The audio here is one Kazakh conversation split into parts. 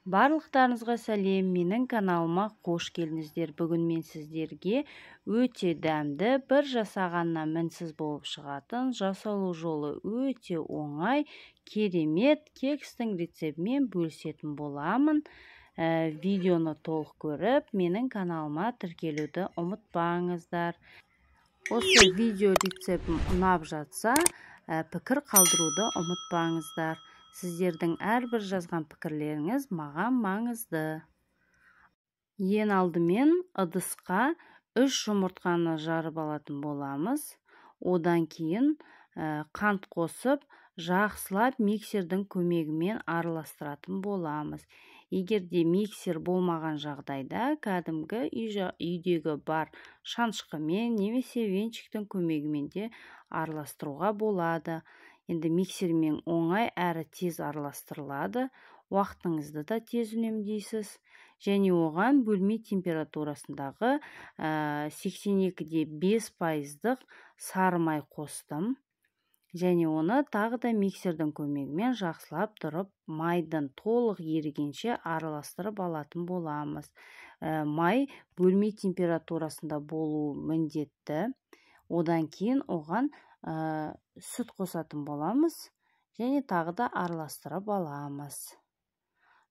Барлықтарыңызға сәлем, менің каналыма қош келдіңіздер. Бүгін мен сіздерге өте дәмді, бір жасағаннан мінсіз болып шығатын, жасалу жолы өте оңай, керемет кекстің рецептімен бөлісетін боламын. Видеоны толық көріп, менің каналыма тіркелуді ұмытпаңыздар. Осы видео рецептім ұнап жатса, пікір қалдыруды ұмытпаңыздар. Сіздердің әрбір жазған пікірлеріңіз маған маңызды. Ең алдымен ыдысқа 3 жұмыртқаны жарып алатын боламыз. Одан кейін қант қосып, жақсылап миксердің көмегімен араластыратын боламыз. Егер де миксер болмаған жағдайда, кәдімгі үйдегі бар шанышқымен немесе венчиктің көмегімен де араластыруға болады. Енді миксермен оңай әрі тез араластырылады, уақытыңызды да тез үнемдейсіз. Және оған бөлме температурасындағы 82,5%-дық сары май қостым. Және оны тағы да миксердің көмегімен жақсылап тұрып, майдың толық ерігенше араластырып алатын боламыз. Май бөлме температурасында болуы міндетті. Одан кейін оған сүт қосатын боламыз және тағы да араластырып аламыз.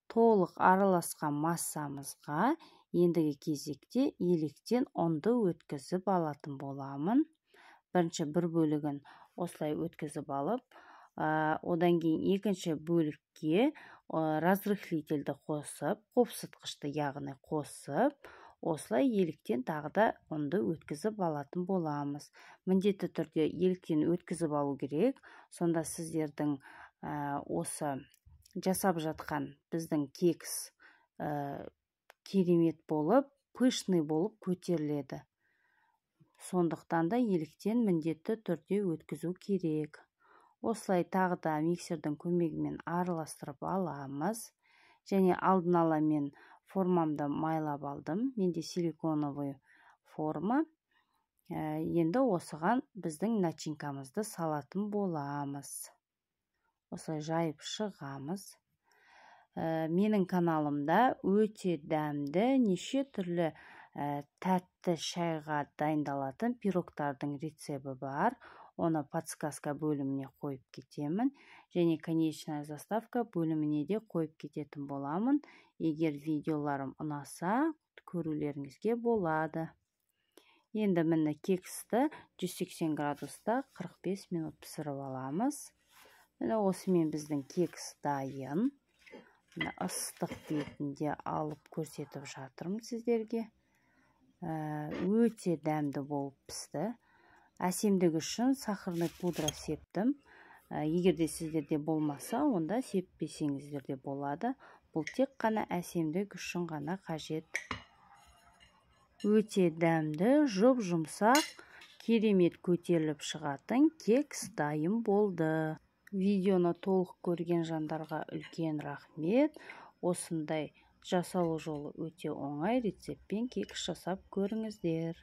Толық араласқан массамызға ендігі кезекте електен ұнды өткізіп алатын боламын. Бірінші бір бөлігін осылай өткізіп алып, одан кейін екінші бөлікке разрыхлительді қосып, қопсытқышты яғни қосып, осылай еліктен тағы да ұнды өткізіп алатын боламыз. Міндетті түрде еліктен өткізіп алу керек. Сонда сіздердің осы жасап жатқан біздің кекс керемет болып, пышный болып көтеріледі. Сондықтан да еліктен міндетті түрде өткізу керек. Осылай тағы да миксердің көмегімен араластырып аламыз. Және алдын ала мен формамды майлап алдым. Менде силиконовый форма. Енді осыған біздің начинкамызды салатын боламыз. Осылай жайып шығамыз. Менің каналымда өте дәмді, неше түрлі тәтті шайға дайындалатын пирогтардың рецепті бар. Оны подсказка бөліміне қойып кетемін. Және конечная заставка бөліміне де қойып кететін боламын. Егер видеоларым ұнаса, көрулеріңізге болады. Енді міне кексті 180 градуста 45 минут пісіріп аламыз. Міне осымен біздің кекс дайын. Міне ыстық бетінде алып көрсетіп жатырмын сіздерге. Өте дәмді болып пісті. Әсемдік үшін сахарный пудра септім. Егер де сіздерде болмаса, онда сеппесеңіздер де болады. Бұл тек қана әсемдік үшін ғана қажет. Өте дәмді, жұп-жұмсақ, керемет көтеріліп шығатын кекс дайын болды. Видеоны толық көрген жандарға үлкен рахмет. Осындай жасалу жолы өте оңай рецептпен кекс жасап көріңіздер.